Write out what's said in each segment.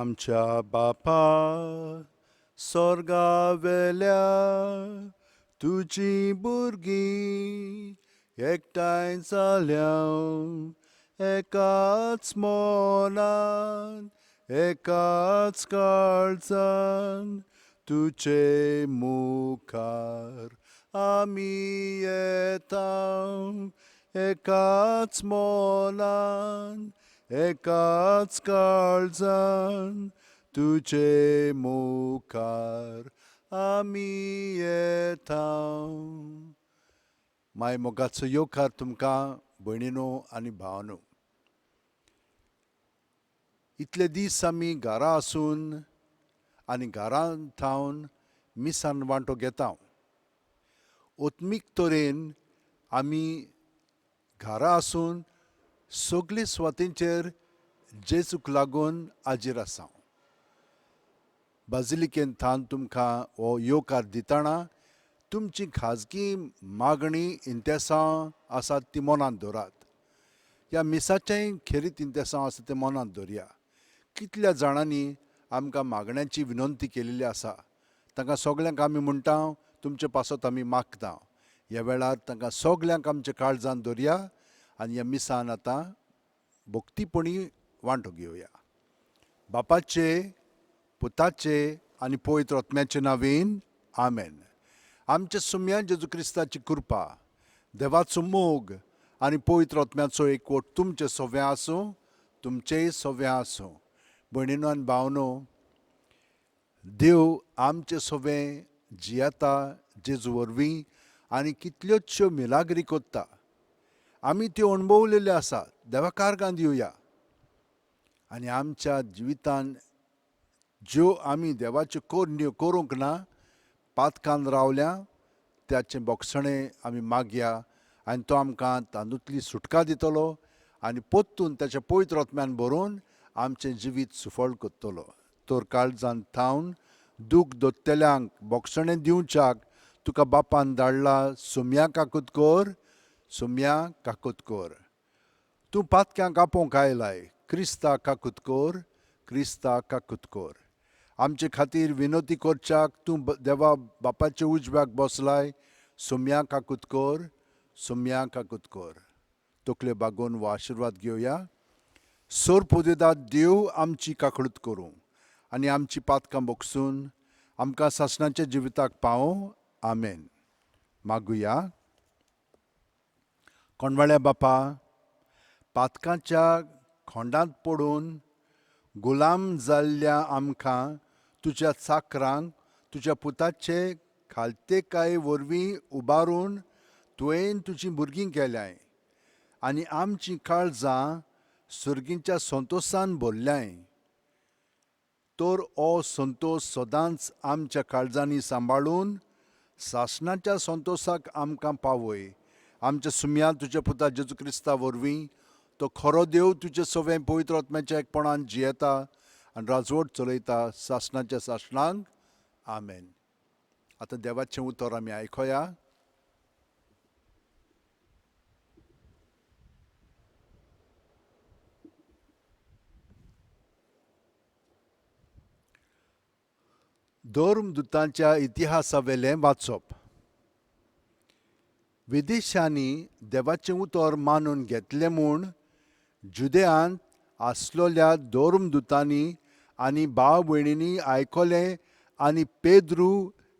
आमच्या बापा सोर्गावेल्या, तुजी भुरगीं एकठांय जाल्या, एकाच मनान एकाच काळजान तुजे मुखार आमी येता, एकाच मनान एकाच काळजान तुजे मुखार आमी येता. माय मोगाचो येवकार तुमकां भयणीनो आनी भावानो. इतले दीस आमी घरा आसून आनी घरांत थावन मिसान वांटो घेता. आत्मीक तरेन आमी घरा आसून सगळे सुवातेंचेर जेजूक लागून हाजीर आसा. बाजिलिकेन थावन तुमकां हो येवकार दितना तुमची खाजगी मागणी इंतेसांव आसात ती मनांत दवरात. ह्या मिसाचेंय खेरीत इंतेसांव आसा तें मनांत दवरया. कितल्या जाणांनी आमकां मागण्यांची विनंती केलेली आसा, तांकां सगल्यांक आमी म्हणटा तुमचे पासत आमी मागता. ह्या वेळार तांकां सगल्यांक आमच्या काळजान दवरया आनी ह्या मिसान आतां भक्तीपणी वांटो घेवया. बापाचे, पुताचे आनी पवित्र आत्म्याचे नांवेन आमेन. आमच्या सुम्या जेजू क्रिस्ताची कृपा, देवाचो मोग आनी पवित्र आत्म्याचो एकवट तुमचे सव्या आसूं, तुमचेय सव्या आसूं. भयणीनो आनी भावनो, देव आमचे सवें जियेता जेजू वरवीं आनी कितल्योचश्यो मिलाग्री कोत्ता. आमी त्यो अणभवलेल्यो आसात. देवा कारगान दिवया आनी आमच्या जिवितान ज्यो आमी देवाच्यो करण्यो करूंक ना, पातकान रावल्या, त्याचें बोगसणें आमी मागया आनी तो आमकां तातूंतली सुटका दितलो आनी परतून ताच्या पवित्र आत्म्यान भरून आमचें जिवीत सुफळ करतलो. तर काळजान थावन दूख दोत्तेल्यांक बोगसणें दिवच्याक तुका बापान धाडला. सुम्या काकूत कर, सुम्या काकूत कर. तूं पातक्यांक आपोवंक आयलाय, क्रिस्ता काकूत कर, क्रिस्ता काकूत कर. आमचे खातीर विनोती करच्याक तूं देवा बापाच्या उजव्याक बसलाय. सुम्या काकूत कर, सुम्या काकूत कर. तकल्यो बागोवन हो आशिर्वाद घेवया. सोर पुदेदात देव आमची काकळूत करूं आनी आमची पातकां बोगसून आमकां सासणाच्या जिविताक पावों. आमेन. मागुया. कोणवाळ्या बापा, पातकांच्या खोंडांत पडून गुलाम जाल्ल्या आमकां तुज्या चाकरांक तुज्या पुताचे खालतेकाये वरवीं उबारून तुवें तुजीं भुरगीं केल्यांय आनी आमचीं काळजां सर्गींच्या संतोसान भरल्यांय. तर हो संतोश सदांच आमच्या काळजांनी सांबाळून सासणाच्या संतोसाक आमकां पावय. आमच्या सुम्या तुज्या पुता जेजू क्रिस्ता वरवीं, तो खरो देव तुजे सवें पवित्र आत्म्याच्या एकपणान जियेता आनी राजवट चलयता सासणाच्या सासणांक. आमेन. आतां देवाचें उतर आमी आयकोया. धर्मदुतांच्या इतिहासावेलें वाचप. विदेशांनी देवाचें उतर मानून घेतलें म्हूण जुदेयांत आसलोल्या धर्मदुतांनी आनी भाव भयणींनी आयकलें आनी पेद्रू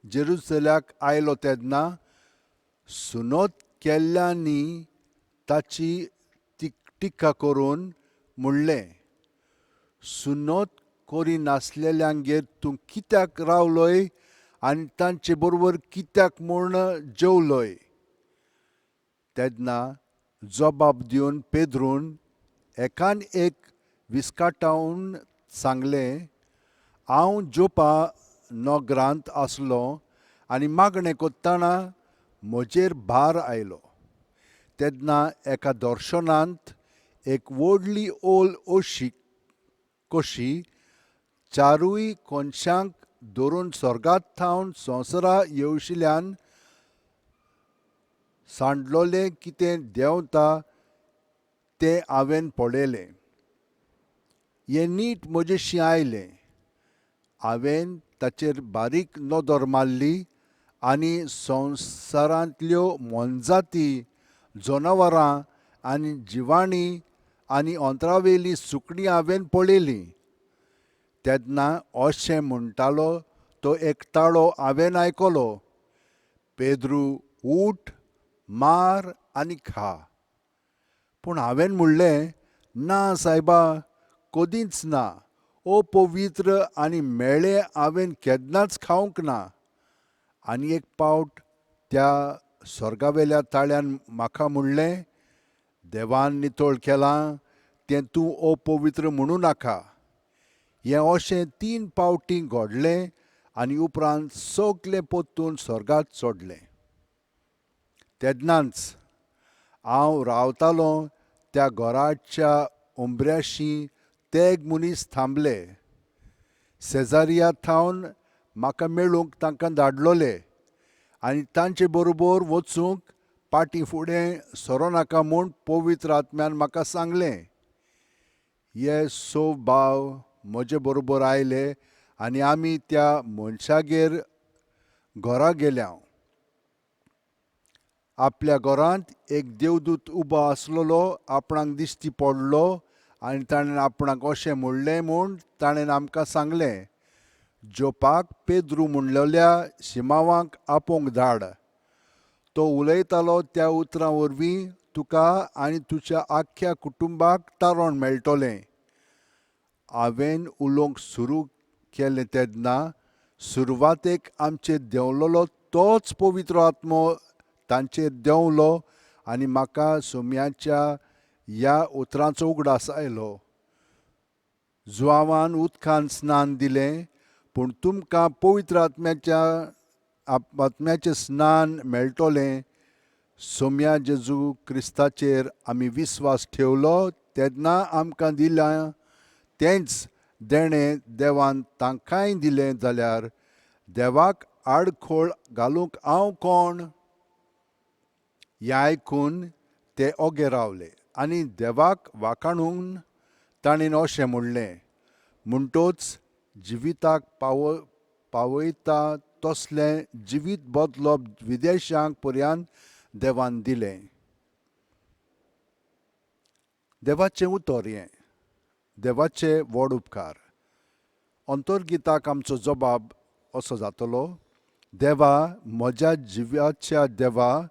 जेरुसल्याक आयलो तेन्ना सुनोत केल्ल्यांनी ताची टिका करून म्हणलें, सुनोत करिनासलेल्यांगेर तूं कित्याक रावलोय आनी तांचे बरोबर कित्याक म्हूण जेवलोय? तेन्ना जबाब दिवन पेद्रून एकान एक विस्काटावन सांगलें, हांव जोपा नगरांत आसलो आनी मागणें करतना म्हजेर भार आयलो. तेन्ना एका दर्शनांत एक व्हडली ओल अशी कशी चारूय कोनशांक धरून स्वर्गांत थावन संवसारा येवशिल्यान सांडलोलें कितें देंवता तें हांवें पळयलें. हें नीट म्हजेशी आयलें. हांवें ताचेर बारीक नदर मारली आनी संवसारांतल्यो मोनजाती जनावरां आनी जिवाणीं आनी अंतरावेलीं सुकणीं हांवें पळयलीं. तेन्ना अशें म्हणटालो तो एक ताळो हांवें आयकलो, पेद्रू उठ, मार आनी खा. पूण हांवें म्हणलें, ना सायबा, कदींच ना. अपवित्र आनी म्हेळें हांवें केन्नाच खावंक ना. आनी एक पावट त्या स्वर्गावेल्या ताळ्यान म्हाका म्हणलें, देवान नितळ केलां तें तूं अपवित्र म्हणूं नाका. हें अशें 3 पावटीं घडलें आनी उपरांत सगलें परतून स्वर्गात चडलें. तेन्नाच हांव रावतालों त्या घराच्या उंबऱ्याशी तेग मनीस थांबले. सेजारिया थावन म्हाका मेळूंक तांकां धाडलोले आनी तांचे बरोबर वचूंक पाटी फुडें सरो नाका म्हूण पवित्र आत्म्यान म्हाका सांगलें. हे सो भाव म्हजे बरोबर आयले आनी आमी त्या मनशागेर घरा गेल्या. आपल्या घरांत एक देवदूत उबो आसलेलो आपणाक दिश्टी पडलो आनी ताणें आपणाक अशें म्हणलें म्हूण ताणें आमकां सांगलें, जोपाक पेद्रू म्हणलेल्या शिमावाक आपोवंक धाड. तो उलयतालो त्या उतरां वरवीं तुका आनी तुज्या आख्ख्या कुटुंबाक तारण मेळटलें. हांवें उलोवंक सुरू केलें तेन्ना सुरवातेक आमचेर देंवलेलो तोच पवित्र आत्मो तांचेर देंवलो आनी म्हाका सोम्याच्या ह्या उतरांचो उगडास आयलो. जुवावान उदकान स्नान दिलें, पूण तुमकां पवित्र आत्म्याच्या आत्म्याचें स्नान मेळटलें. सोम्या जेजू क्रिस्ताचेर आमी विस्वास ठेवलो तेन्ना आमकां दिलां तेंच देणें देवान तांकांय दिलें जाल्यार देवाक आडखोळ घालूंक हांव कोण? हें आयकून ते ओगे रावले आनी देवाक वाखाणून ताणें अशें म्हणलें, म्हणटोच जिविताक पावयता तसलें जिवीत बदलप विदेशांक पर्यंत देवान दिलें. देवाचें उतर हें, देवाचे व्हड उपकार. अंतर्गिताक आमचो जबाब असो जातलो, देवा म्हज्या जिवाच्या देवा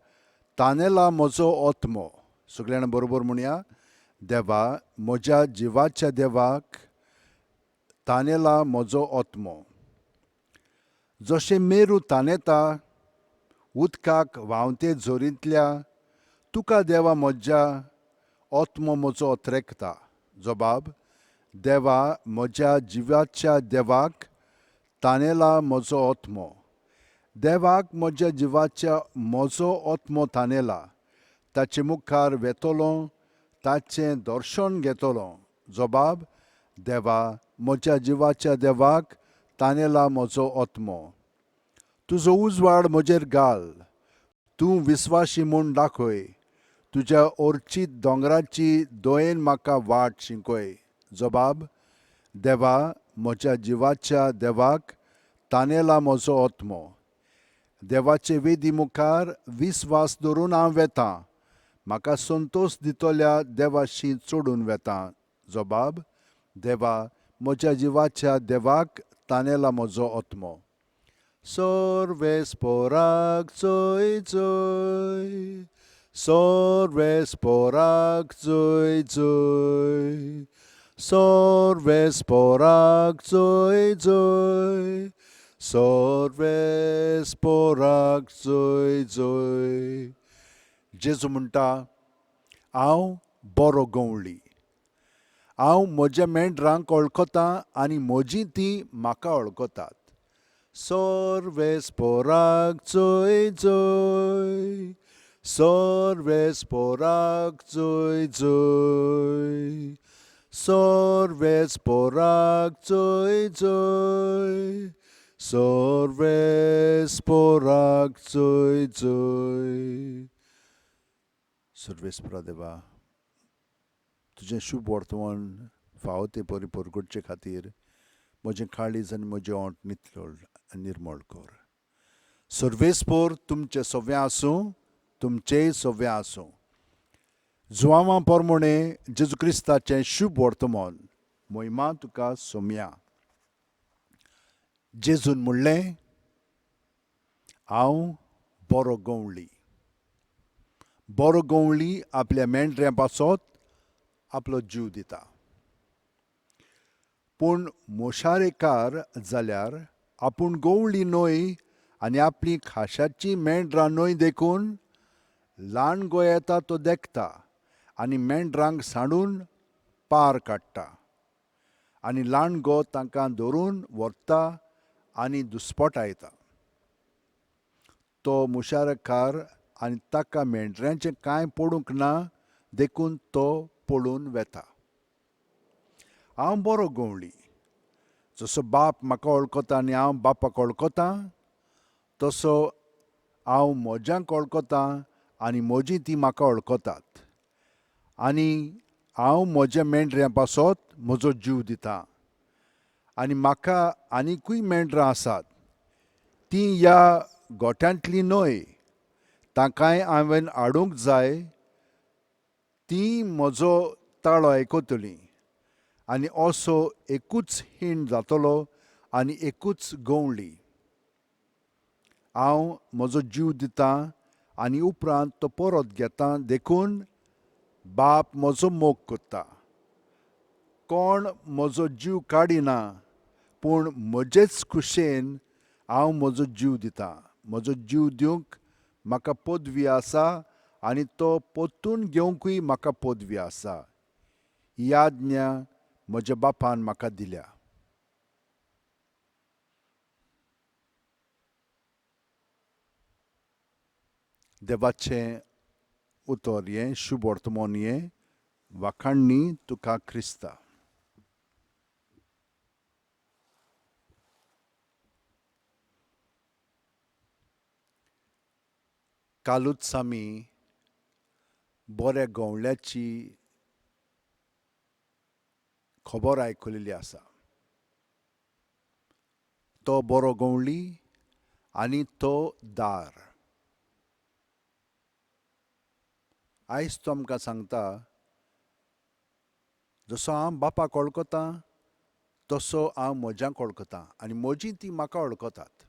तानेला म्हजो आत्मो. सगळ्यांना बरोबर म्हणया, देवा म्हज्या जिवाच्या देवाक तानेला म्हजो आत्मो. जशें मेरू तानेता उदकाक व्हांवते झोरींतल्या तुका देवा म्हज्या आत्मो म्हजो अत्रेकता. जबाब, देवा म्हज्या जिवाच्या देवाक तानेला म्हजो आत्मो. देवाक म्हज्या जिवाच्या म्हजो आत्मो तानेला. ताचे मुखार वेतलो, ताचें दर्शन घेतलो. जबाब, देवा म्हज्या जिवाच्या देवाक तानेला म्हजो आत्मो. तुजो उजवाड म्हजेर घाल, तूं विस्वाशी म्हूण दाखय. तुज्या ओर्चीत दोंगराची दोयेन म्हाका वाट शिकय. जबाब, देवा म्हज्या जिवाच्या देवाक तानेला म्हजो आत्मो. देवाचे वेदी मुखार विस्वास धरून हांव वेतां, म्हाका संतोश दितल्या देवाशी चडून वेतां. जबाब, देवा म्हज्या जिवाच्या देवाक तानेला म्हजो आत्मो. सर्वेस्पोराक चोय चोय, सर्वेस्पोराक चोय चोय, सर्वेस्पोराक चोय चोय, सर्वेस्पोराक चोय चोय. जेजू म्हणटा, हांव बरो गवळी. हांव म्हज्या मेंढरांक वळखतां आनी म्हजीं तीं म्हाका वळखतात. सर्वेस्पोराक चोय चोय, सर्वेस्पोराक चोय चोय, सर्वेस्पोराक चोय चोय, सर्वेस्पोराक चोय चोय. सर्वेस्पोरा देवा, तुजें शुभ वर्तमान फावो ते परी परगटचे खातीर म्हजें काळीज आनी म्हजें ओंठ नितळ आनी निर्मळ कर. सर्वेस्पोर तुमचें सव्वें आसूं, तुमचेंय सव्वें आसूं. जुवांवा पोरमोणे जेजू क्रिस्ताचें शुभ वर्तमान. मोहिमा तुका सोमया. जेजून म्हणलें, हांव बरो गवळी. बरो गवळी आपल्या मेंढऱ्यां पासत आपलो जीव दिता, पूण मोशारेकार जाल्यार आपूण गवळी न्हय आनी आपली खाशाची मेंढरां न्हय देखून ल्हान गो येता तो देखता आनी मेंढरांक सांडून पार काडटा आनी ल्हान गो तांकां धरून व्हरता आनी दुस्पटायता. तो मुशारकार आनी ताका मेंढऱ्यांचें कांय पडूंक ना देखून तो पळून वेता. हांव बरो गवळी. जसो बाप म्हाका वळखता आनी हांव बापाक वळखतां, तसो हांव म्हज्यांक वळखतां आनी म्हजी ती म्हाका वळखतात आनी हांव म्हज्या मेंढऱ्यां पासत म्हजो जीव दितां. आनी म्हाका आनिकूय मेंढरां आसात, तीं ह्या गोठ्यांतलीं न्हय, तांकांय हांवें हाडूंक जाय. तीं म्हजो ताळो आयकतलीं आनी असो एकूच हीण जातलो आनी एकूच गवळी. हांव म्हजो जीव दितां आनी उपरांत तो परत घेता, देखून बाप म्हजो मोग करता. कोण म्हजो जीव काडिना, पूण म्हजेच खुशेन हांव म्हजो जीव दितां. म्हजो जीव दिवंक म्हाका पदवी आसा आनी तो परतून घेवंकूय म्हाका पदवी आसा. ही आज्ञा म्हज्या बापान म्हाका दिल्या. देवाचें उतर हें, शुभ वर्तमान हें. वाखाणणी तुका क्रिस्ता. कालूच आमी बऱ्या गवळ्याची खबर आयकलेली आसा. तो बरो गवळी आनी तो दार. आयज तो आमकां सांगता, जसो हांव बापाक वळखतां तसो हांव म्हज्यांक वळखतां आनी म्हजी ती म्हाका वळखतात.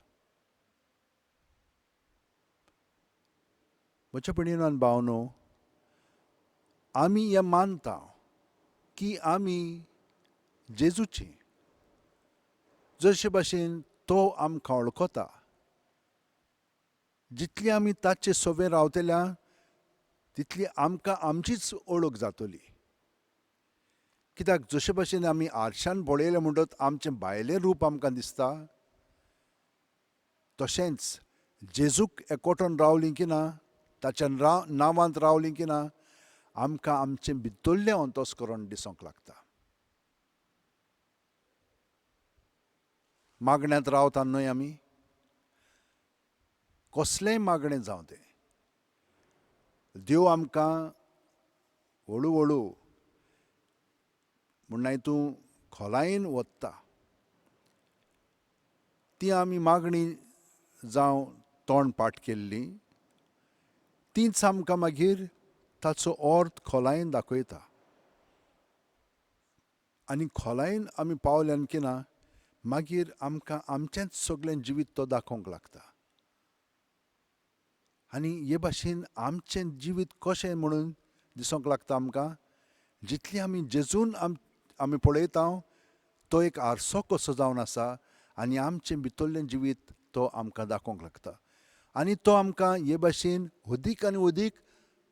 म्हज्या भयणीन भावनो, आमी हें मानता की आमी जेजूची, जशे भाशेन तो आमकां वळखता. जितली आमी ताचे सोबे रावतल्या तितली आमकां आमचीच वळख जातली. कित्याक जशे भाशेन आमी आरशान पळयलें म्हणटच आमचें भायलें रूप आमकां दिसता, तशेंच जेजूक एकवटून रावलीं की ना, ताच्या नांवांत रावलीं की ना, आमकां आमचें भितरलें अंतस्करण दिसूंक लागता. मागण्यांत रावता न्हय आमी, कसलेंय मागणें जावं तें, देव आमकां हळू हळू म्हणनाय तूं खोलायेन वता. ती आमी मागणी जावं तोंड पाठ केल्ली तीच आमकां मागीर ताचो अर्थ खोलायेन दाखयता. आनी खोलायेन आमी पावल्यान की ना मागीर आमकां आमचेंच सगळें जिवीत तो दाखोवंक लागता. आनी हे भाशेन आमचें जिवीत कशें म्हणून दिसूंक लागता आमकां, जितली आमी जेजून आमी पळयता तो एक आरसो कसो जावन आसा आनी आमचें भितरलें जिवीत तो आमकां दाखोवंक लागता. आनी तो आमकां हे भाशेन अदीक आनी अदीक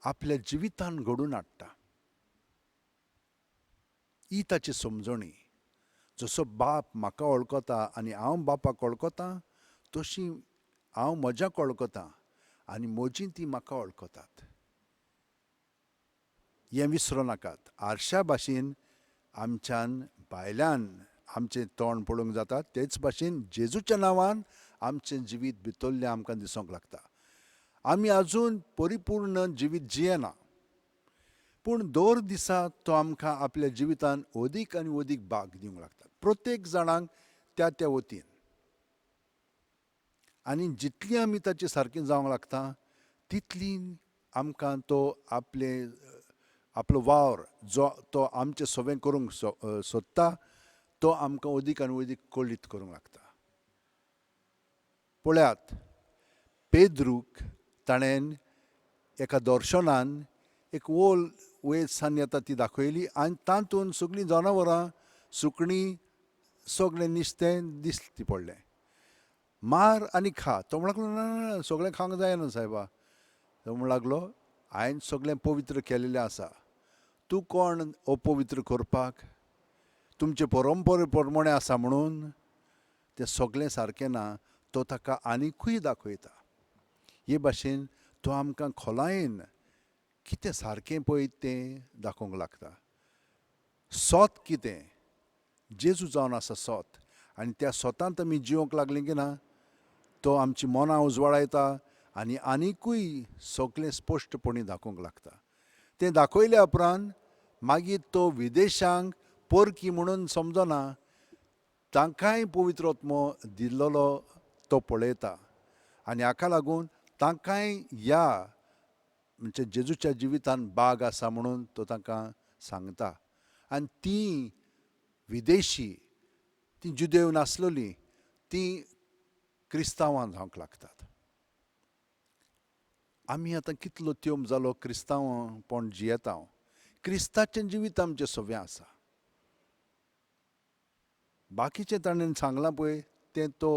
आपल्या जिवितान घडून हाडटा. ही ताची समजणी. जसो बाप म्हाका वळखता आनी हांव बापाक वळखतां, तशी हांव म्हज्याक वळखतां आनी म्हजी ती म्हाका वळखतात. हें विसरूं नाकात. आरशा भाशेन आमच्यान भायल्यान आमचें तोंड पळोवंक जाता, तेच भाशेन जेजूच्या नांवान आमचें जिवीत भितरलें आमकां दिसूंक लागता. आमी आजून परिपूर्ण जिवीत जियेना, पूण दर दिसा तो आमकां आपल्या जिवितान अदीक आनी अदीक भाग दिवंक लागता. प्रत्येक जाणांक त्या त्या वतीन. आनी जितली आमी ताचे सारकें जावंक लागता तितली आमकां तो आपले आपलो वावर जो तो आमचें सवें करूंक सोदता तो आमकां अदीक आनी अदीक कळीत करूंक लागता. पळयात, पेद्रूक ताणें एका दर्शनान एक ओल वयर सान येता ती दाखयली आनी तातूंत सगळीं जनावरां, सुकणीं, सगळें नुस्तें दिसती पडलें. मार आनी खा. तो म्हणूंक लागलो, ना ना, सगळें खावंक जायना सायबा. तो म्हणूंक लागलो, हांवें सगळें पवित्र केलेलें आसा, तूं कोण अपवित्र करपाक? तुमचे परंपरे प्रमाणें आसा म्हणून तें सगळें सारकें ना. तो ताका आनिकूय दाखयता. हे भाशेन तो आमकां खोलायेन कितें सारकें पळय तें दाखोवंक लागता. सोत कितें, जेजू जावन आसा सोत, आनी त्या सोतांत आमी जिवंक लागलीं की ना तो आमची मनां उजवाडायता आनी आनिकूय सगळें स्पश्टपणी दाखोवंक लागता. तें दाखयल्या उपरांत मागीर तो विदेशांक परकी म्हणून समजना, तांकांय पवित्र आत्मो दिल्लो तो पळयता आनी हाका लागून तांकांय ह्या म्हणजे जेजूच्या जिवितान बाग आसा म्हणून तो तांकां सांगता. आनी ती विदेशी, ती जुदेव नासलेली, ती क्रिस्तांवां जावंक लागतात. आमी आतां कितलो तेंप जालो क्रिस्तांवपण जियेता. क्रिस्ताचें जिवीत आमचें सवें आसा. बाकीचें ताणें सांगलां पळय तें तो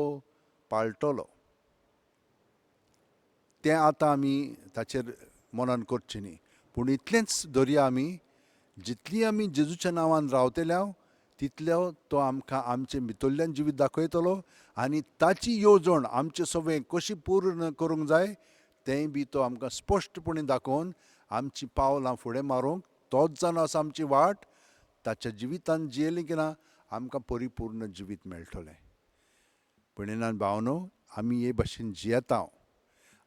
पाळटलो, तें आतां आमी ताचेर मनन करचें न्ही. पूण इतलेंच धरया, आमी जितली आमी जेजूच्या नांवान रावतल्या तितलो तो आमकां आमचे भितरल्यान जिवीत दाखयतलो आनी ताची येवजण आमचें सवें कशी पूर्ण करूंक जाय तेंय बी तो आमकां स्पश्टपणी दाखोवन आमची पावलां फुडें मारूंक तोच जावन आसा आमची वाट. ताच्या जिवितान जियेली की ना आमकां परिपूर्ण जिवीत मेळटलें. भयणीन भावनो, आमी हे भाशेन जियेता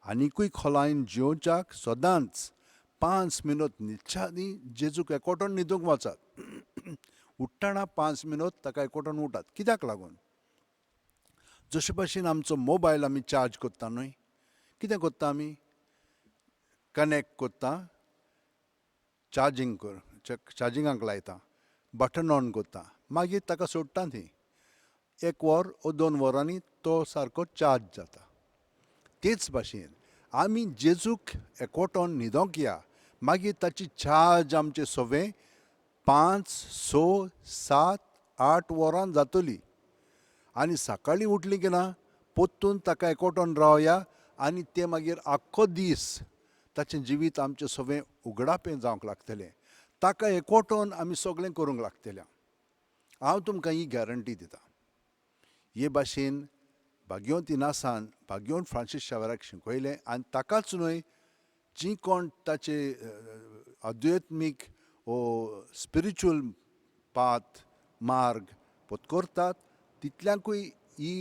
आनिकूय खोलायेन जियोवच्याक सदांच 5 मिनट न्हिदच्या आदीं जेजूक एकवटोन न्हिदूंक वचात. उठ्ठना 5 मिनट ताका एकवटोन उठात. कित्याक लागून? जशे भाशेन आमचो मोबायल आमी चार्ज करता न्हय, कितें करता आमी? कनेक्ट करता, चार्जींग कर, चार्जिंगाक लायता, बटन ऑन करता, मागीर ताका सोडटा थंय. 1 वर ओ 2 वरांनी तो सारको चार्ज जाता. तेच भाशेन आमी जेजूक एकवटोन न्हिदोंक या, मागीर ताची चार्ज आमचे सवें 5, 6, 7, 8 वरां जातली. आनी सकाळीं उठली की ना परतून ताका एकवटोन रावया आनी तें मागीर आख्खो दीस ताचें जिवीत आमचें सवें उगडापें जावंक लागतलें. ताका एकवटोन आमी सगळें करूंक लागतलें. हांव तुमकां ही गॅरंटी दिता. हे भाशेन भाग्योंत इनासान भाग्योंत फ्रांसीस शावेराक शिकयलें आनी ताकाच न्हय, जी कोण ताचे आध्यात्मीक ओ स्पिरिच्युअल पाथ मार्ग पत्करतात तितल्यांकूय ही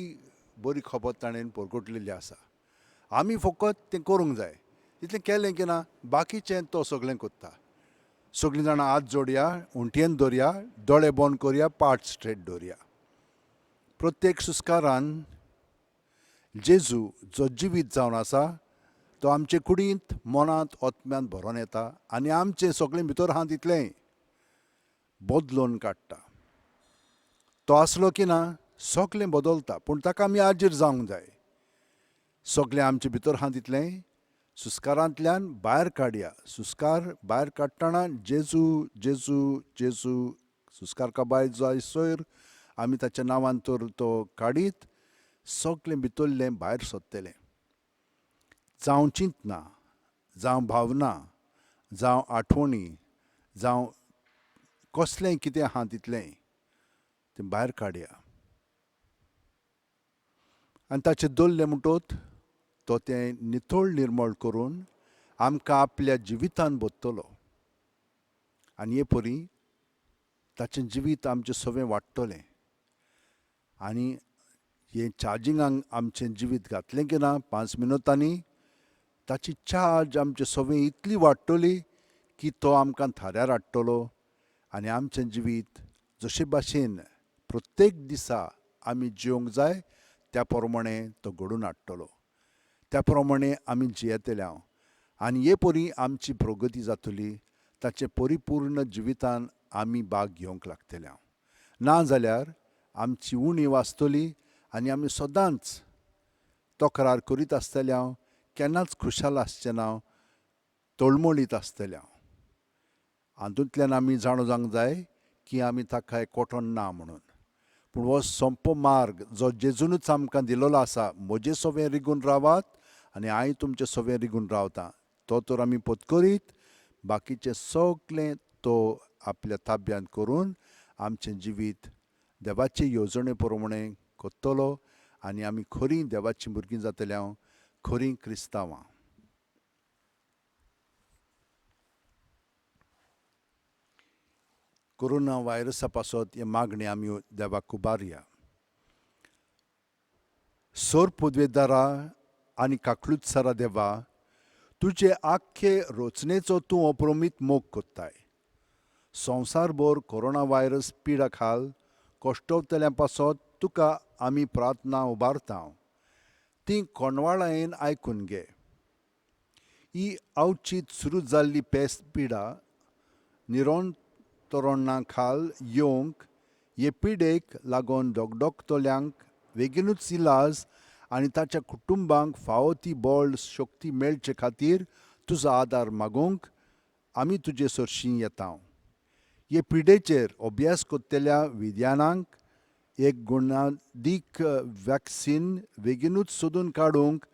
बरी खबर ताणें परगटलेली आसा. आमी फकत तें करूंक जाय. तितलें केलें की ना बाकीचें तो सगळें करता. सगळीं जाणां हात जोडया, उंटयेन दवरया, दोळे बंद करया, पाट स्ट्रेट दवरया. प्रत्येक सुस्कारान जेजू जो जिवीत जावन आसा तो आमचे कुडींत, मनांत, आत्म्यांत भरोन येता आनी आमचें सगळें भितर आहा तितलेंय बदलून काडटा. तो आसलो की ना सगळें बदलता, पूण ताका आमी आजीर जावंक जाय. सगळें आमचे भितर आहा तितलें सुस्कारांतल्यान भायर काडया. सुस्कार भायर काडटना जेजू जेजू जेजू सुस्कार काबाय जाय सोयर आमी ताच्या नांवान तर तो काडीत सगळें भितरलें भायर सोदतलें. जावं चिंतना, जावं भावना, जावं आठवणी, जावं कसलें कितें आहा तितलें तें भायर काडया आनी ताचें दवरलें म्हणटोच तो तें नितळ निर्मळ करून आमकां आपल्या जिवितान बदतलो आनी हे परी ताचें जिवीत आमचें सवें वाडटलें. आनी हें चार्जिंगाक आमचें जिवीत घातलें की ना 5 मिनटांनी ताची चार्ज आमचें सवें इतली वाडटली की तो आमकां थाऱ्यार हाडटलो आनी आमचें जिवीत जशे भाशेन प्रत्येक दिसा आमी जिवंक जाय त्या प्रमाणे तो घडून हाडटलो, त्या प्रमाणे आमी जियेतले हांव आनी हे परी आमची प्रगती जातली. ताचे परिपूर्ण जिवितान आमी भाग घेवंक लागतले हांव, ना जाल्यार आमची उणीव आसतली आनी आमी सदांच तक्रार करीत आसतले हांव, केन्नाच खुशाल आसचें ना, तळमळीत आसतले हांव. हातूंतल्यान आमी जाणो जावंक जाय की आमी ताका एकवटोन ना म्हणून. पूण हो सोंपो मार्ग जो जेजूनच आमकां दिलोलो आसा, म्हजे सवें रिगून रावात आनी हांव तुमचे सवें रिगून रावता, तो तर आमी पत्करीत बाकीचें सगलें तो आपल्या ताब्यांत करून आमचें जिवीत देवाचे येवजणे प्रमाणे करतलो आनी आमी खरीं देवाचीं भुरगीं जातले हांव, खरीं क्रिस्तांवां. कोरोना व्हायरसा पासत हे मागणी आमी देवाक उबारया. सोर पदवेदारा आनी काकलुत्सरा देवा, तुजे आख्खे रचनेचो तूं अप्रमीत मोग कोत्ताय. संवसारभर कोरोना व्हायरस पिडा खाल कश्टवतल्या पासत तुका आमी प्रार्थना उबारता, ती कोणवाळायेन आयकून घे. ही अवचीत सुरू जाल्ली पेस्त पिडा निरंतरणा खाल येवंक हे पिडेक लागून डगडगतल्यांक बेगीनूच इलाज आनी ताच्या कुटुंबांक फावो ती बळ शक्ती मेळचे खातीर तुजो आदार मागूंक आमी तुजे सरशीं येता. हे पिडेचेर अभ्यास करतल्या विज्ञानांक एक गुणादीक वॅक्सीन बेगीनूच सोदून काडूंक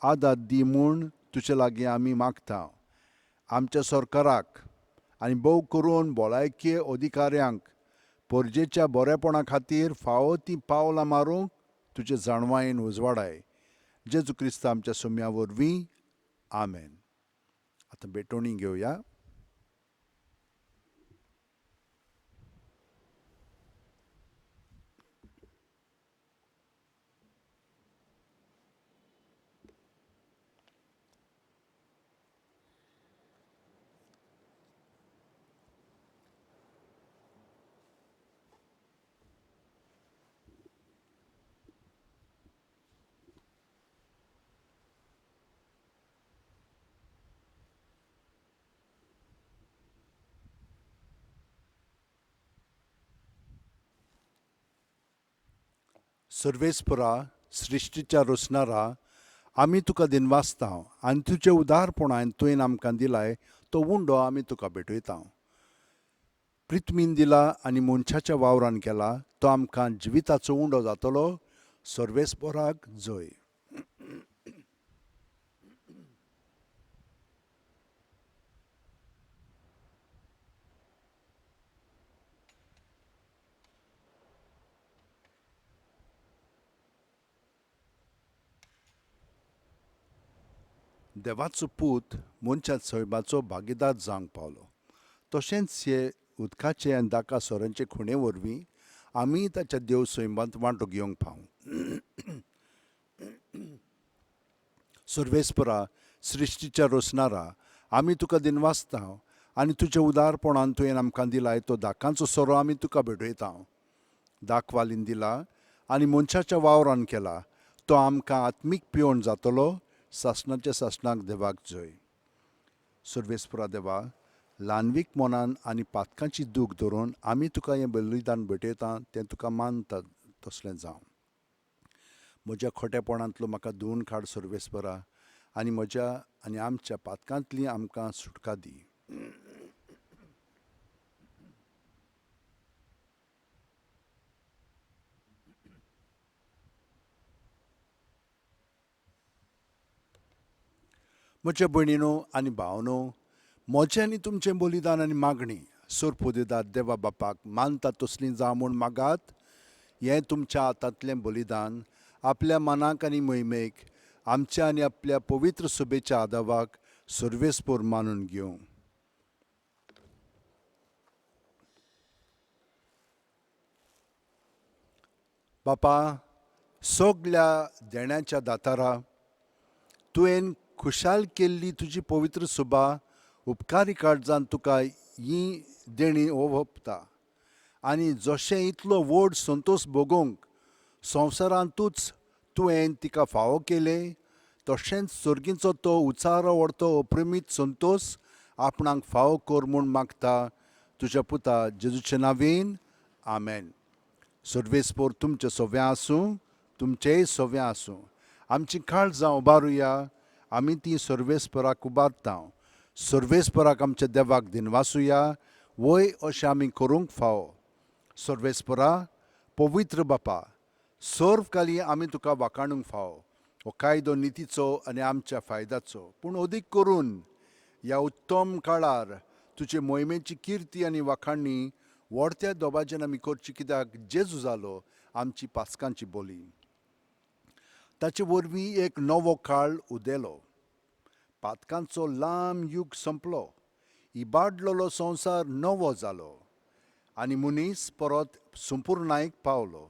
आदार दी म्हूण तुजे लागीं आमी मागता. आमच्या सरकाराक आनी भोव करून भलायकी अधिकाऱ्यांक परजेच्या बरेपणा खातीर फावो तीं पावलां मारूंक तुजे जाणवायेन उजवाडाय. जेजू क्रिस्त आमच्या सोम्या वरवीं, आमेन. आतां भेटवणी घेवया. सर्वेस्परा, सृश्टीच्या रचणारा, आमी तुका दिनवासता आनी तुजे उदारपणान तुवें आमकां दिलाय तो उंडो आमी तुका भेटयता. प्रिथ्मीन दिला आनी मनशाच्या वावरान केला तो आमकां जिविताचो उंडो जातलो. सर्वेस्पराक जय. देवाचो पूत मनशा सैमाचो भागीदार जावंक पावलो, तशेंच हे उदकाचे आनी दाका सोऱ्यांचे खुणे वरवीं आमी ताच्या देव सैमांत वांटो घेवंक पावूं. सर्वेस्परा, सृश्टीच्या रचणारा, आमी तुका दिनवासता आनी तुज्या उदारपणान तुवें आमकां दिलाय तो दाकांचो सोरो आमी तुका भेटयता. दाखवालीन दिला आनी मनशाच्या वावरान केला तो आमकां आत्मीक पिवण जातलो. सासणाच्या सासणाक देवाक जय. सर्वेस्परा देवा, ल्हानवीक मनान आनी पातकांची दूख धरून आमी तुका हें बलिदान भेटयता तें तुका मानता तसलें जावं. म्हज्या खोटेपणांतलो म्हाका धुवून काड सर्वेस्परा आनी म्हज्या आनी आमच्या पातकांतली आमकां सुटका दी. म्हज्या भयणीनो आनी भावनो, म्हजें आनी तुमचें बलिदान आनी मागणी सोरपोदेदार देवा बापाक मानता तसलीं जावं म्हूण मागात. हें तुमच्या हातांतलें बलिदान आपल्या मनाक आनी मोहिमेक आमच्या आनी आपल्या पवित्र सभेच्या आदावाक सर्वेस्पोर मानून घेवं. बापा, सगल्या देण्याच्या दातारा, तुवें खुशाल केल्ली तुजी पवित्र सुबा उपकारी काळजान तुका ही देणी ओंपता आनी जशें इतलो व्हड संतोश भोगोवंक संवसारांतूच तुवें तिका फावो केलें तशेंच सर्गींचो तो उचारो व्हरतो अप्रेमीत संतोश आपणाक फावो कर म्हूण मागता तुज्या पुता जेजूचे नांवेन आमेन. सर्वेस्पोर तुमचें सव्यां आसूं, तुमचेय सव्यां आसूं. आमची काळजां उबारुया, आमी ती सर्वेस्पराक उबारता. सर्वेस्पराक आमच्या देवाक दिनवासुया, वय अशें आमी करूंक फावो. सर्वेस्परा पवित्र बापा, सर्व काली आमी तुका वाखाणूंक फावो. हो कायदो नितीचो आनी आमच्या फायद्याचो, पूण अदीक करून ह्या उत्तम काळार तुजे मोहिमेची किर्ती आनी वाखाणणी व्हडत्या दोबाजेन आमी करची, कित्याक जेजू जालो आमची पास्कांची बोली. ताचे वरवीं एक नवो काळ उदेलो, पातकांचो लांब युग संपलो, इबाडलेलो संवसार नवो जालो आनी मनीस परत संपुर्णायक पावलो.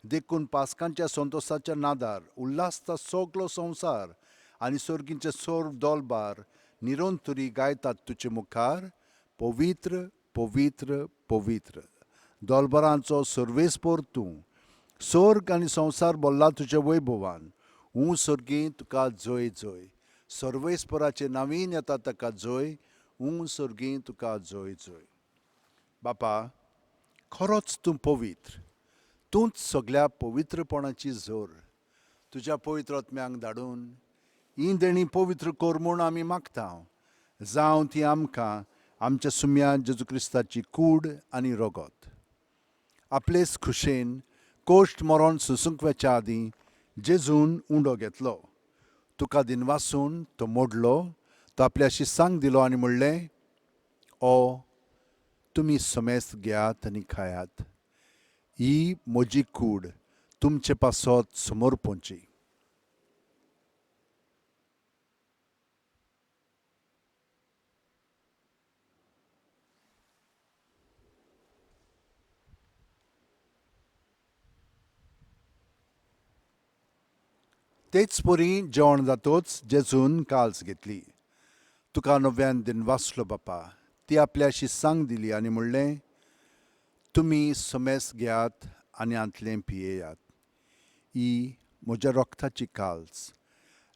देखून पास्कांच्या संतोसाच्या नादार उल्हासता सगलो संवसार आनी सर्गींचे सर्व दोलबार निरंतरी गायतात तुजे मुखार, पवित्र पवित्र पवित्र दोलबारांचो सर्वेस्पोर तूं. सर्ग आनी संवसार बोल्ला तुज्या वैभवान. ऊं सर्गी तुका जय जय. सर्वेस्पराचे नवीन येता ताका जय. ऊं सर्गी तुका जय जय. बापा, खरोच तूं पवित्र, तूंच सगल्या पवित्रपणाची जोर. तुज्या पवित्र आत्म्यांक धाडून ही देणी पवित्र कर म्हूण आमी मागता. जावं ती आमकां आमच्या सुम्या जेजू क्रिस्ताची कूड आनी रगत. आपलेच खुशेन कोश्ट मरण सोसूंक वचच्या आदीं जेजून उंडो घेतलो, तुका दिनवासून तो मोडलो, तो आपल्या शिसांक दिलो आनी म्हणलें, ओ तुमी समेस्त घेयात आनी खायात, ही म्हजी कूड तुमचे पासत समर्पणची. तेच परी जेवण जातोच जेजून काल्स घेतली, तुका नव्यान दिनवासलो बापा, ती आपल्या शिसांक दिली आनी म्हणलें, तुमी समेस्त घेयात आनी हांतलें पियेयात, ही म्हज्या रक्ताची काल्स,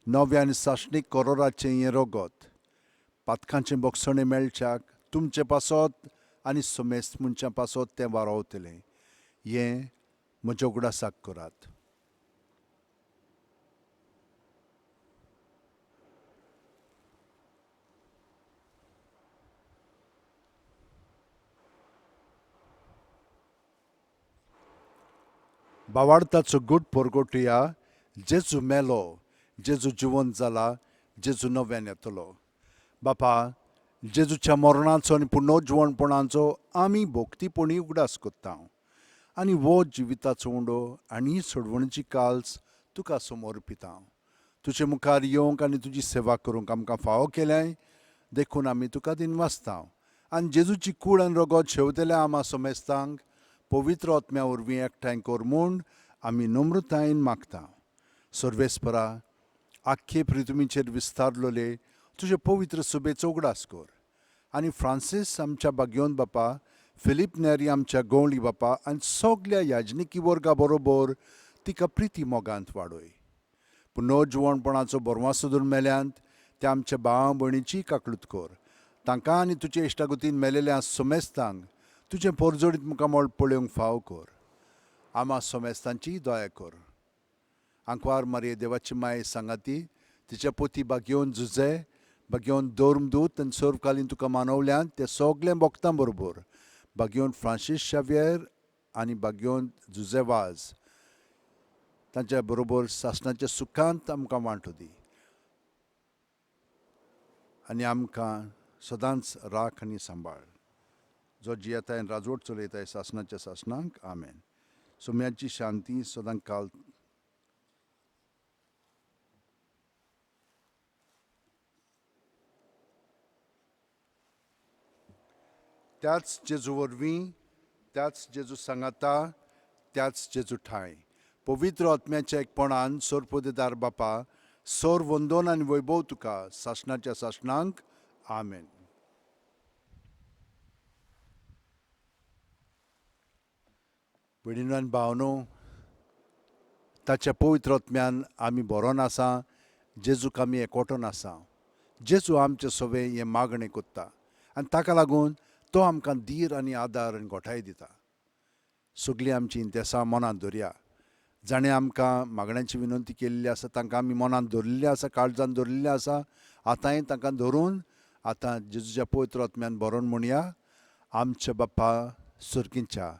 नव्या आनी सासणीक करोराचें हें रगत, पातकांचें बोगसणें मेळच्याक तुमचे पासत आनी समेस्त मनशां पासत तें वारोवतलें. हें म्हज्या उगडासाक करात. बावाडताचो गूट परगोटया, जेजू मेलो, जेजू जिवंत जाला, जेजू नव्यान येतलो. बापा, जेजूच्या मरणाचो आनी पुनर्जिवणपणाचो आमी भोक्तीपणी उगडास करता आनी हो जिविताचो उंडो आनी सोडवणीची काल्स तुका समर्पिता. तुजे मुखार येवंक आनी तुजी सेवा करूंक आमकां फावो केल्याय, देखून आमी तुका दिनवासता आनी जेजूची कूड आनी रगत शेवतल्या आमा समेस्तांक पवित्र आत्म्या वरवीं एकठांय कर म्हूण आमी नम्रतायेन मागता. सर्वेस्परा, आख्खे पृथ्वीचेर विस्तारलेले तुजे पवित्र सभेचो उगडास कर आनी फ्रांसीस आमच्या बागयोन बापा, फिलीप नेरी आमच्या गवळी बापा आनी सगल्या याजनिकी वर्गा बरोबर तिका प्रिती मोगांत वाडय. पुनर्जिवणपणाचो बरवासो धरून मेल्यांत त्या आमच्या भावा भयणीची काकळूत कर. तांकां आनी तुजे इश्टागतीन मेलेल्या समेस्तांक तुजें पोरजोडीत मुखामळ पळोवंक फाव कर. आमा समेस्तांची दया कर. आंकवार मारये देवाची माय सांगाती, तिच्या पोती बागयोवन जुजे, बागयोवन धर्मदूत आनी सर्वकालीन तुका मानवल्यान ते सगळे भक्तां बरोबर बागयोवन फ्रांसीस शावियर आनी बागयोवन जुजे वाज तांच्या बरोबर सासणाच्या सुखांत आमकां वांटो दी आनी आमकां सदांच राख आनी सांबाळ. जो जियेताय आनी राजवट चलयताय सासणाच्या सासणांक. आमेन. सोम्याची शांती सदां काल. त्याच जेजू वरवीं, त्याच जेजू सांगाता, त्याच जेजू ठांय पवित्र आत्म्याच्या एकपणान सोरपोदेदार बापा, सोर वंदोन आनी वैभव तुका सासणाच्या सासणांक. आमेन. भयणीनो आनी भावनो, ताच्या पवित्र आत्म्यान आमी बरोन आसा. जेजूक आमी एकवटोन आसा. जेजू आमचे सवे हें मागणें कोत्ता आनी ताका लागून तो आमकां धीर आनी आदार आनी घोटाय दिता. सगळीं आमची इंतेसां मनांत धरया. जाणें आमकां मागण्यांची विनंती केल्ली आसा तांकां आमी मनांत धरिल्लें आसा, काळजान धरिल्लें आसा. आतांय तांकां धरून आतां जेजूच्या पवित्र आत्म्यान बरोवन म्हणया. आमच्या बापा सर्गींच्या,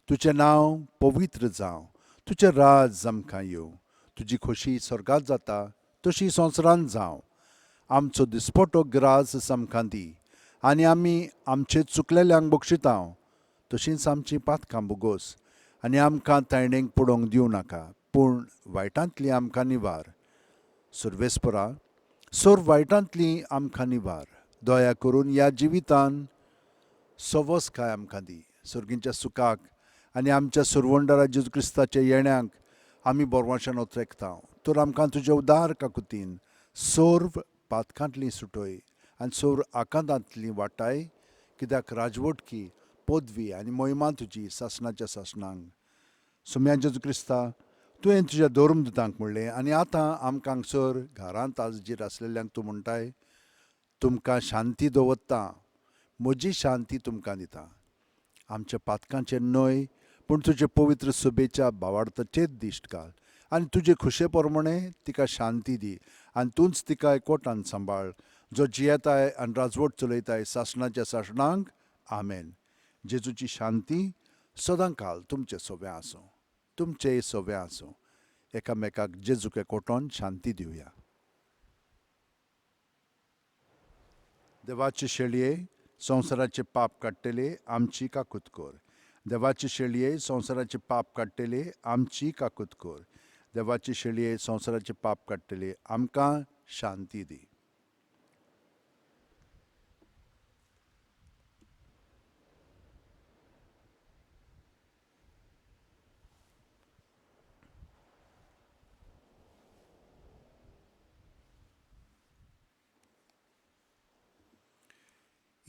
तुजें नांव पवित्र जावं, तुजें राज आमकां येवं, तुजी खोशी स्वर्गांत जाता तशी संवसारांत जावं. आमचो दिसपटो ग्रास आमकां दी आनी आमी आमचे चुकलेल्यांक बक्षिता तशींच आमचीं पातकां भोगोस आनी आमकां तायणेक पडोवंक दिवं नाका, पूण वायटांतली आमकां निवार. सर्वेस्परा, सर्व वायटांतली आमकां निवार. दया करून ह्या जिवितान सवसकाय आमकां दी. सर्गींच्या सुखाक आनी आमच्या सुरवंडरा जेजू क्रिस्ताच्या येण्याक आमी बोरवाशान ओत्रेकता. तर आमकां तुज्या उदार काकुतीन सर्व पातकांतली सुटय आनी सर्व आकांतांतली वाटाय, कित्याक राजवटकी पदवी आनी मोहिमा तुजी सासणाच्या सासणांक. सुम्या जेजू क्रिस्ता, तुवें तुज्या धर्मदुतांक म्हणलें आनी आतां आमकां हांगसर घरांत आजजीर आसलेल्यांक तूं म्हणटाय, तुमकां शांती दवरता, म्हजी शांती तुमकां दिता. आमच्या पातकांचेर न्हय पूण तुजे पवित्र सभेच्या भावार्थाचेर दिश्ट घाल आनी तुजे खुशे प्रमाणे तिका शांती दी आनी तूंच तिका एकवटान सांबाळ, जो जियेताय आनी राजवट चलयताय सासणाच्या सासणांक. आमेन. जेजूची शांती सदांकाल तुमचे सोबें आसूं, तुमचेय सोबें आसूं. एकामेकाक जेजूक एकवटोन शांती दिवया. देवाचे शेळये, संवसाराचे पाप काडटले आमची काकूत कर. देवाचे शेळये, संवसाराचे पाप काडटले आमची काकूत कर. देवाचे शेळये, संवसाराचे पाप काडटले आमकां शांती दी.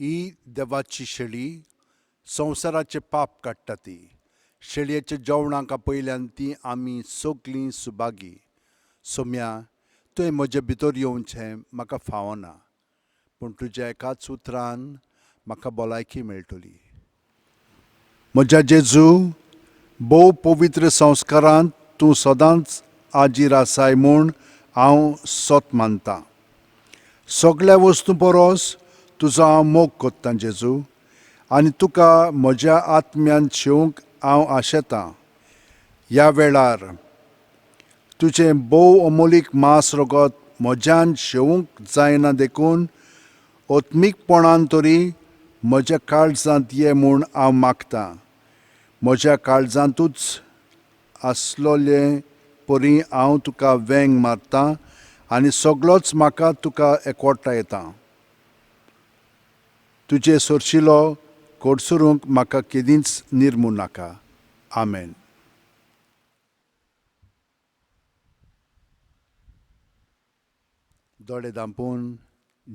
ही देवाची शेळी संवसाराचे पाप काडटा ती. शेळयेच्या जेवणाक आपयल्यान ती आमी सगलीं सुभागी. सोम्या, तुवें म्हजे भितर येवचें म्हाका फावना, पूण तुज्या एकाच उतरान म्हाका भलायकी मेळटली. म्हज्या जेजू, भोव पवित्र संस्कारांत तूं सदांच आजीर आसाय म्हूण हांव सत मानतां. सगळ्या वस्तूं परस तुजो हांव मोग कोत्तां जेजू, आनी तुका म्हज्या आत्म्यान शेवंक हांव आशेतां. ह्या वेळार तुजें भोव अमोलीक मांस रगत म्हज्यान शेवंक जायना देखून आत्मीकपणान तरी म्हज्या काळजांत ये म्हूण हांव मागतां. म्हज्या काळजांतूच आसलोले परी हांव तुका वेंग मारतां आनी सगळोच म्हाका तुका एकवटायता. तुजे सरशिलो कोडसरूंक म्हाका केदींच निर्मू नाका. आमेन. दोळे धांपून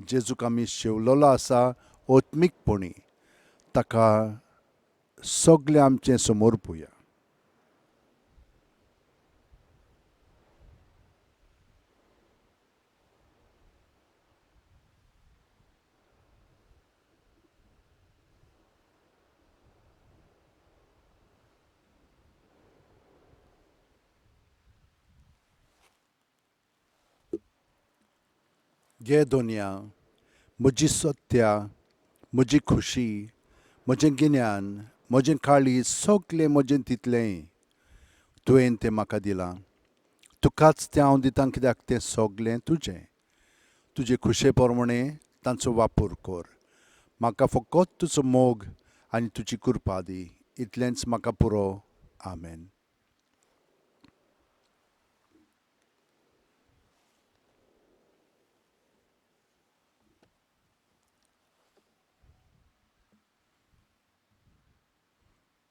जेजूक आमी शेवलेलो आसा आत्मीकपणी ताका सगळें आमचें समोर पुया. घे दोनया, म्हजी सत्या, म्हजी खुशी, म्हजें गिन्यान, म्हजें काळीज, सगळें म्हजें तितलेंय तुवें तें म्हाका दिलां. तुकाच तें हांव दितां, कित्याक तें सगळें तुजें. तुजे खुशे प्रमाणे तांचो वापर कर. म्हाका फकत तुजो मोग आनी तुजी कृपा दी, इतलेंच म्हाका पुरो. आमेन.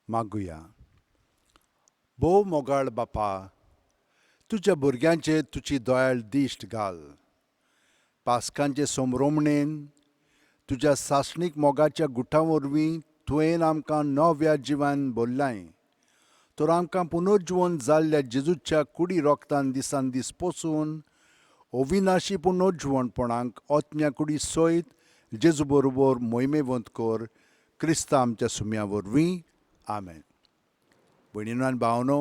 मागुया. भोव मोगाळ बापा, तुज्या भुरग्यांचेर तुजी दयाळ दिश्ट घाल. पास्कांचे समरोमणेन तुज्या सासणीक मोगाच्या गुटां वरवीं तुवें आमकां नव्या जिवान भरलाय. तर आमकां पुनर्जिवन जाल्ल्या जेजूच्या कुडी रोगतान दिसान दीस पोसून अविनाशी पुनर्जिवणपणाक ओत्म्या कुडी सयत जेजू बरोबर मोहिमेवंत कर, क्रिस्ता आमच्या सुम्या वरवीं, आमेन. भयणीनो आनी भावनो,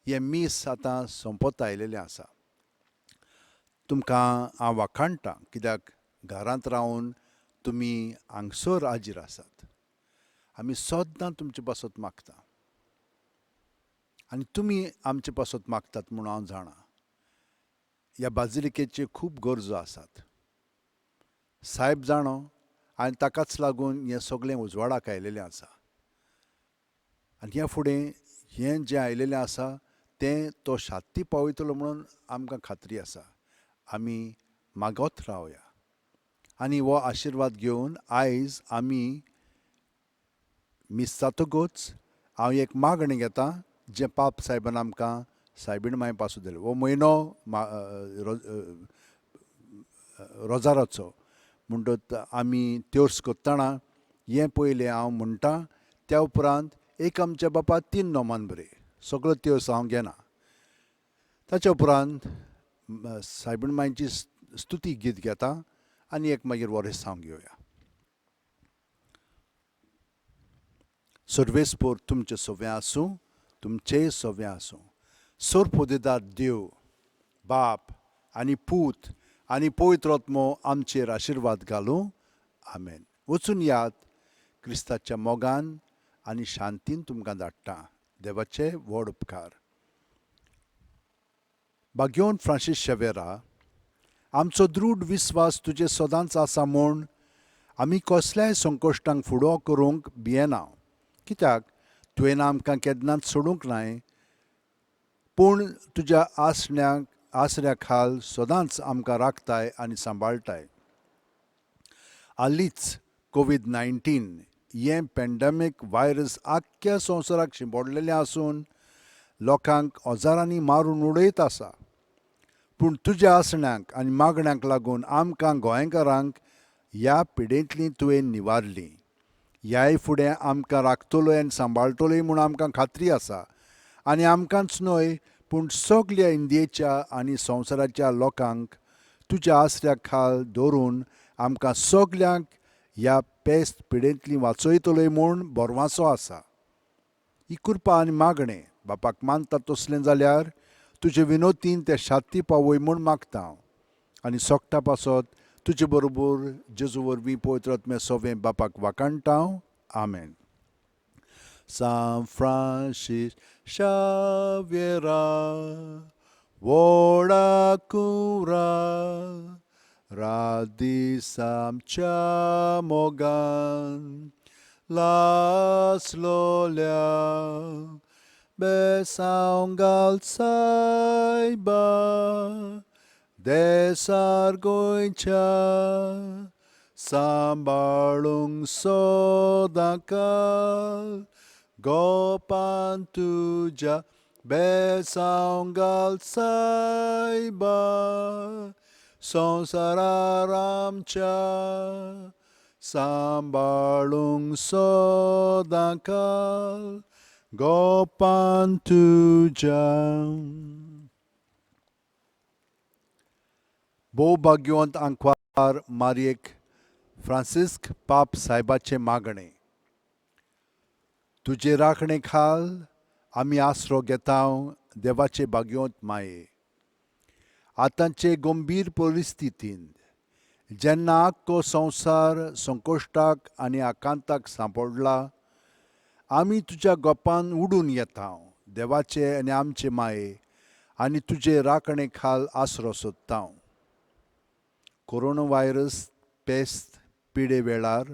हें मीस आतां सोंपत आयलेलें आसा. तुमकां हांव वाखाणटां कित्याक घरांत रावन तुमी हांगसर हाजीर आसात. आमी सद्दां तुमचे पासत मागता आनी तुमी आमचे पासत मागतात म्हूण हांव जाणा. ह्या बाजिलिकेच्यो खूब गरजो आसात, सायब जाणो, आनी ताकाच लागून हें सगळें उजवाडाक आयलेलें आसा. आनी ह्या फुडें हें जें आयलेलें आसा तें तो शात्ती पावयतलो म्हणून आमकां खात्री आसा. आमी मागत रावया आनी हो आशिर्वाद घेवन आयज आमी मीस जातकूच हांव एक मागणें घेता जें पाप सायबान आमकां सायबीण मांय पासून दिलें. हो म्हयनो रोजाराचो म्हणटच आमी त्योर्स करतना हें पयलें हांव म्हणटा, त्या उपरांत एक आमच्या बापा 3 नोमान बरे सगळो त्योर्स हांव घेना. ताच्या उपरांत सायबीण मांयची स्तुती गीत घेता आनी एक मागीर वरेस हांव घेवया. सर्वेस्पोर तुमचें सव्वें आसूं, तुमचेंय सव्वें आसूं. सोरपोदेदार देव बाप आनी पूत आनी पवित्र आत्मो आमचेर आशिर्वाद घालूं, आमेन. वचून याद क्रिस्ताच्या मोगान आनी शांतीन तुमकां धाडटा. देवाचे व्हड उपकार. भाग्योन फ्रांसीस शेवेरा, आमचो दृढ विस्वास तुजे सदांच आसा म्हूण आमी कसल्याय संकश्टांक फुडो करूंक भियेना, कित्याक तुवें आमकां केन्नाच सोडूंक नाय, पूण तुज्या आसण्याक आसऱ्या खाल सदांच आमकां राखताय आनी सांबाळटाय. हालींच कोवीड-19 हें पॅन्डेमीक व्हायरस आख्ख्या संवसाराक शिंपडलेलें आसून लोकांक हजारांनी मारून उडयत आसा, पूण तुज्या आसण्यांक आनी मागण्यांक लागून आमकां गोंयकारांक ह्या पिडेंतली तुवें निवारली. ह्याय फुडें आमकां राखतलोय आनी सांबाळटलोय म्हूण आमकां खात्री आसा. आनी आमकांच न्हय पूण सगल्या इंडियेच्या आनी संवसाराच्या लोकांक तुज्या आसऱ्या खाल दवरून आमकां सगल्यांक ह्या पेस्त पिडेंतली वाचयतलोय म्हूण भरवासो आसा. ही कृपा आनी मागणें बापाक मानता तसलें जाल्यार तुजे विनोतीन ते शाती पावय म्हूण मागता हांव, आनी सोगटा पासत तुजे बरोबर जेजू वरवीं पवित्र आत्म्या सोवें बापाक वाखाणटा हांव, आमेन. सांत फ्रांसीस शाव्येरा व्हडा कुंवरा, रात दीस आमच्या मोगान लासलोल्या, बेसांव घाल सायबा देसार गोंयच्या, सांबाळूंक सदांकाल गोपान तुज्या, बेसांव घाल सायबा संवसारार आमच्या, सांबाळूंक सदांकाल गोपान तुज्या. भोव भाग्यवंत आंकवार मारयेक फ्रांसिस्क पाप सायबाचें मागणें. तुजे राखणे खाल आमी आसरो घेता देवाचे भाग्यवंत माये. आतांचे गंभीर परिस्थितींत जेन्ना आख्खो संवसार संकश्टाक आनी आकांताक सांपडला, आमी तुज्या गोपान उडून येता देवाचे आनी आमचे माये, आनी तुजे राखणे खाल आसरो सोदता. कोरोना व्हायरस पेस्त पिडे वेळार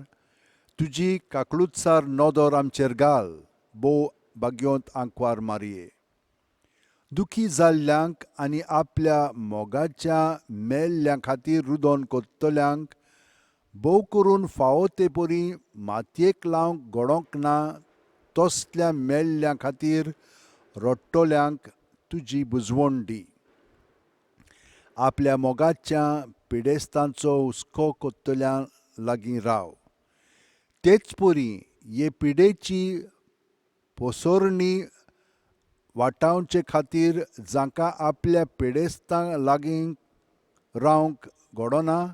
तुजी काकळुतसार नदर आमचेर घाल, भोव भाग्यवंत आंकवार मारये. दुखी जाल्ल्यांक आनी आपल्या मोगाच्या मेल्ल्या खातीर रुदोन कोत्तल्यांक भोव करून फावो ते परी मातयेक लावंक घडोंक ना तसल्या मेल्ल्या खातीर रडटल्यांक तुजी बुजवण दी. आपल्या मोगाच्या पिडेस्तांचो हुस्को कोत्तल्यां लागीं राव, तेच परी हे पिडेची पोसरणी वाटावचे खातीर जांकां आपल्या पिडेस्तां लागीं रावंक घडना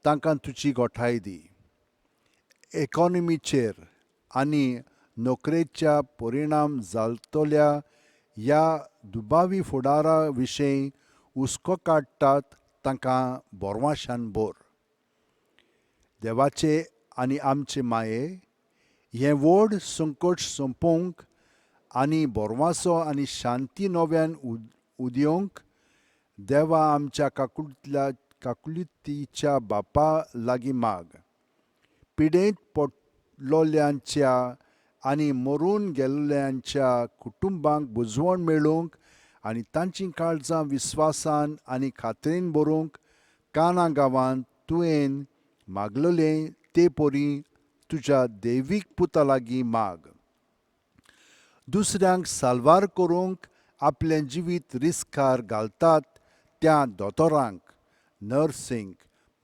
तांकां तुजी गोठाय दी. इकॉनॉमीचेर आनी नोकरेच्या परिणाम जातल्या ह्या दुबावी फुडारा विशीं हुस्को काडटात तांकां बोरवाशान भर. देवाचे आनी आमचे माये हें व्हड संकट सोंपोवंक आनी बोरवासो आनी शांती नव्यान उदयोवंक देवा आमच्या काकुळतल्या काकुळतीच्या बापा लागीं माग. पिडेंत पडलोल्यांच्या आनी मरून गेल्ल्यांच्या कुटुंबांक बुजवण मेळूंक आनी तांचीं काळजां विस्वासान आनी खात्रेन भरूंक काना गांवांत तुवें मागलेलें ते परी तुज्या दैवीक पुता लागीं माग. दुसऱ्यांक साल्वार करूंक आपलें जिवीत रिस्कार घालतात त्या दोतोरांक, नर्सींक,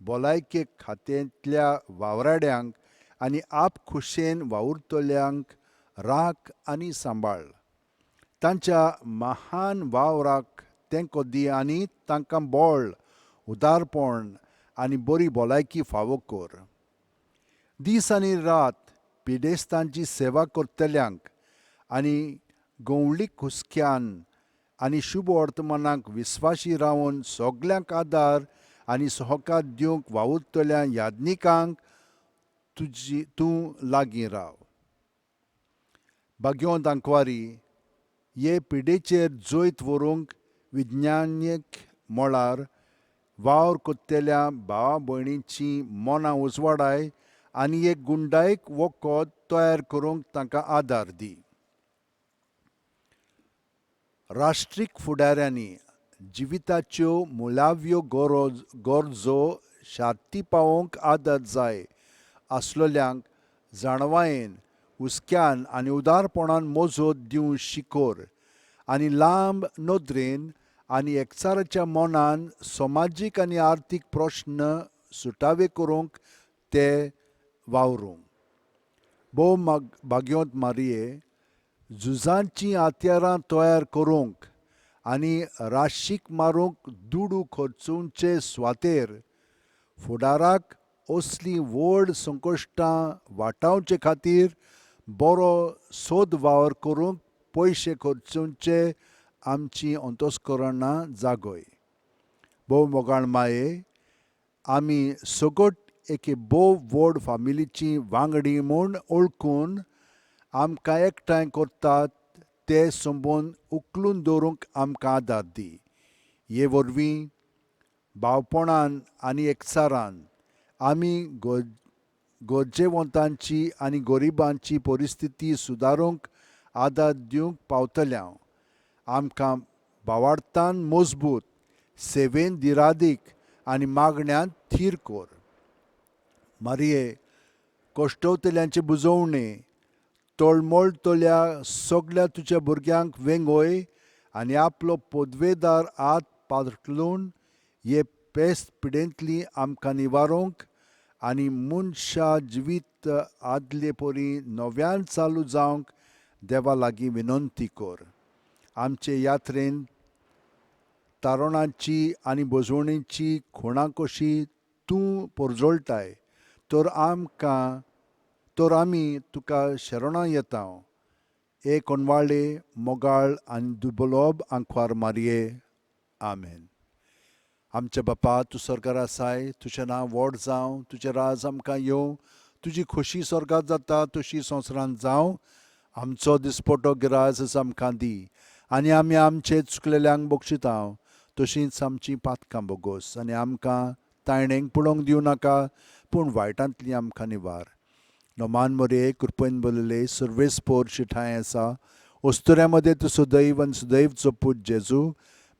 भलायके खात्यांतल्या वावराड्यांक आनी आपखुशेन वावुरतल्यांक राख आनी सांबाळ. तांच्या महान वावराक तेंको दी आनी तांकां बळ, उदारपण आनी बरी भलायकी फावो कर. दीस आनी रात पिडेस्तांची सेवा करतल्यांक आनी गंवळीक हुस्क्यान आनी शुभ वर्तमानाक विस्वाशी रावन सगल्यांक आदार आनी सहकार दिवंक वावुरतल्या याज्ञिकांक तुजी तूं लागीं राव. भाग्यवंत आंकवारी हे पिडेचेर जैत व्हरूंक विज्ञानीक मळार वावर करतल्या भावा भयणींची मनां उजवाडाय आनी एक गुंडायक वखद तयार करूंक तांकां आदार दी. राष्ट्रीक फुडाऱ्यांनी जिविताच्यो मुळाव्यो गरजो शार्ती पावोवंक आदार जाय आसलेल्यांक जाणवायेन, हुस्क्यान आनी उदारपणान मजत दिवंक शिकोर आनी लांब नदरेन आनी एकचाराच्या मनान समाजीक आनी आर्थीक प्रश्न सुटावे करूंक ते वावरूं. भोव भाग्यवंत मारये, झुजांचीं हत्यारां तयार करूंक आनी राशीक मारूंक दुडू खर्चुचे सुवातेर फुडाराक असलीं व्हड संकश्टां वाटावचे खातीर बरो सोद वावर करूंक पयशे खर्चुचे आमची अंतस्करणां जागय. भोव मोगाळ माये, आमी सगट एके भोव व्हड फामिलीची वांगडी म्हूण वळखून आमकां एकठांय करतात ते संबंद उखलून दवरूंक आमकां आदार दी. हे वरवीं भावपणान आनी एकचारान आमी गरजेवंतांची आनी गरिबांची परिस्थिती सुदारूंक आदार दिवंक पावतल्या. आमकां भावार्थान मजबूत, सेवेन दिरादीक आनी मागण्यांत थीर कर. मारये, कश्टवतल्यांचे बुजवणे तळमळटल्या सगल्या तुज्या भुरग्यांक वेंगय आनी आपलो पदवेदार हात पातळून हे पेस्त पिडेंतली आमकां निवारूंक आनी मनशा जिवीत आदले परी नव्यान चालू जावंक देवा लागीं विनंती कर. आमचे यात्रेन तारणाची आनी भजवणेची खुणां कशी तूं परजळटाय तर आमकां तर आमी तुका शरणां येता. एक अनवाळे मोगाळ आनी दुबलोब आंकवार मारये. आमेन. आमच्या बापा, तूं स्वर्गार आसाय, तुजें नांव व्हड जावं, तुजें राज आमकां येवं, तुजी खोशी स्वर्गांत जाता तशी संवसारांत जावं. आमचो दिसपटो गिराज आमकां दी आनी आमी आमचे चुकलेल्यांक बक्षिता तशींच आमचीं पातकां बोगोस आनी आमकां तायणेक पळोवंक दिवं नाका, पूण वायटांतली आमकां निवार. नमान मरे, कृपेन बरले, सर्वेस्पोर शिठाय आसा, अस्तुऱ्या मदें तूं सुदैव आनी सुदैवचो पूत जेजू.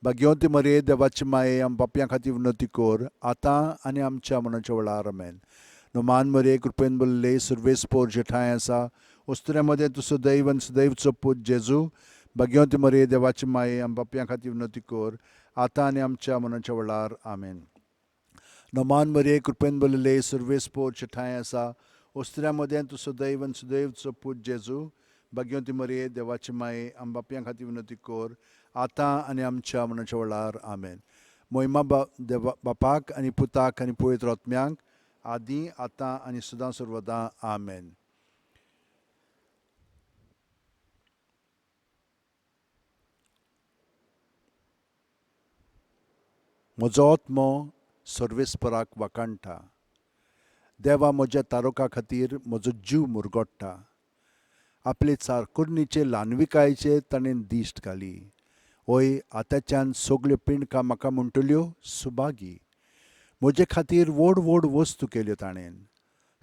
भाग्यवंती मरे, देवाची माये, आम पापयां खातीर विनवती कर आतां आनी आमच्या मनाच्या वेळार. आमेन. नमान मरे, कृपेन बरले, सर्वेस्पोर जेठाय आसा, अस्तुऱ्या मदें तूं सुदैव आनी सुदैवचो पूत जेजू. भाग्यवंती मरे, देवाची माये, आम पापयां खातीर विनवती कर आतां आनी आमच्या मनाच्या वेळार. आमेन. नमान मरे, कृपेन बरले, सर्वेस्पोर जेठाय आसा, अस्तुऱ्या मदें तूं सुदैव आनी सुदैवचो पूत जेजू. भाग्यवंती मरये, देवाची माये, आमबापयां खातीर विनंती कर आतां आनी आमच्या मनाच्या वेळार. आमेन. मोहिमा देवा बापाक आनी पुताक आनी पवित्र आत्म्यांक, आदी आतां आनी सदां सर्वदां. आमेन. म्हजो आत्मो सर्वेस्पराक वाखाणटा. देवा म्हज्या तारोका खातीर म्हजो जीव मुरगोडटा. आपले चारकुर्णीचे ल्हानविकायेचेर ताणें दिश्ट घाली. हय, आतांच्यान सगल्यो पिंडकां म्हाका म्हणटल्यो सुभागी. म्हजे खातीर व्हड व्हड वस्तू केल्यो ताणें.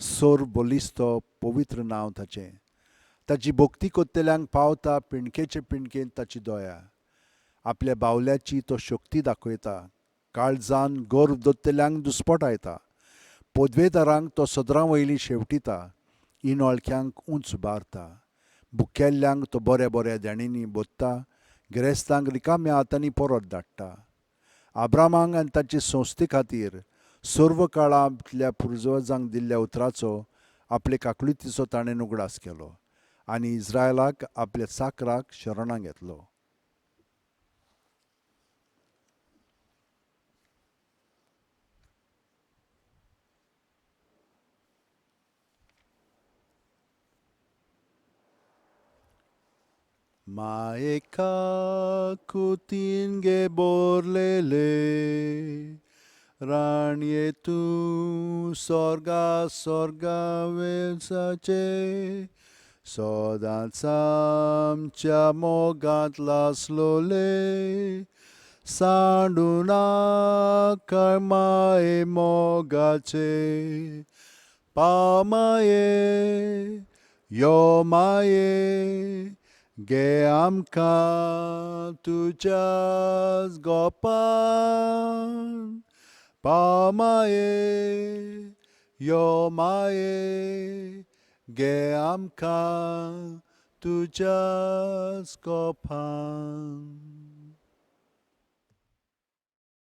सोर बलिस्तो पवित्र नांव ताचें. ताची भक्ती कोत्तल्यांक पावता पिंडकेचे पिंडकेंत ताची दया. आपल्या बावल्याची तो शक्ती दाखयता. काळजान गर्व दत्तल्यांक दुस्पटायता. पदवेदारांक तो सदरां वयली शेवटिता. इनोळख्यांक उंच उबारता. भुकेल्ल्यांक तो बऱ्या बऱ्या देणींनी बोत्ता. गिरेस्तांक रिकाम्या हातांनी परत धाडटा. आब्रामांक आनी ताचे संस्थे खातीर सर्व काळांतल्या पुर्वजांक दिल्ल्या उतराचो आपले काकळुतीचो ताणें उगडास केलो आनी इस्रायलाक आपल्या चाकराक शरणां घेतलो. मायेका कुतीन गे बोरलेले राणये तूं सोर्गा सोर्गा वेसाचे सदांच आमच्या मोगांत लासलोले सांडू नाका माये मोगाचे. पामाये यो माये गे आमकां तुज्याच गोपान. पामाये यो माये गे आमकां तुज्याच गोपान.